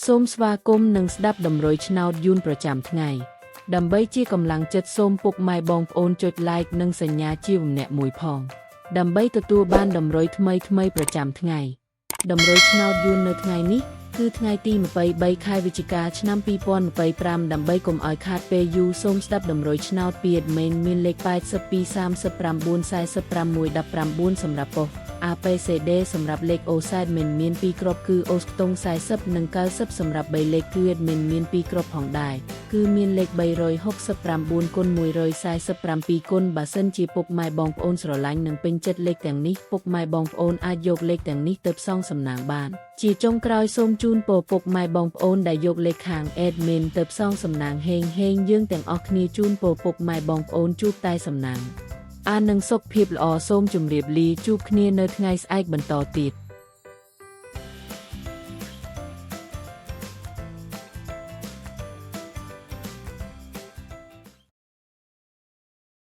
សូមស្វាគមន៍និងស្ដាប់តម្រុយឆ្នោតយួនប្រចាំថ្ងៃដើម្បីជាកម្លាំងចិត្តសូមពុកម៉ែបងប្អូនចុច Like និងសញ្ញាជាម្នាក់មួយផងដើម្បីទទួលបានតម្រុយថ្មីៗប្រចាំថ្ងៃតម្រុយឆ្នោតយួននៅថ្ងៃនេះគឺថ្ងៃទី23ខែវិច្ឆិកាឆ្នាំ2025ដើម្បីកុំឲ្យខាតពេលយូរសូមស្ដាប់តម្រុយឆ្នោតពី admin មានលេខ82 39 46 19សម្រាប់ប៉ុស្តិ៍ APCD សម្រាប់លេខ OZ មិនមាន2គ្រាប់គឺអូសខ្ទង់40និង90សម្រាប់3លេខគឺ admin មាន2គ្រាប់ផងដែរគឺមានលេខ369គុណ147គុណបើសិនជាពុកម៉ែបងប្អូនស្រឡាញ់និងពេញចិត្តលេខទាំងនេះពុកម៉ែបងប្អូនអាចយកលេខទាំងនេះទៅផ្សងសំណាងបានជាចុងក្រោយសូមជូនពរពុកម៉ែបងប្អូនដែលយកលេខខាង admin ទៅផ្សងសំណាងហេងហេងយើងទាំងអស់គ្នាជូនពរពុកម៉ែបងប្អូនជួបតែសំណាង អាននឹងសុខភាពល្អសូមជម្រាបលាជួបគ្នានៅថ្ងៃស្អែកបន្តទៀត។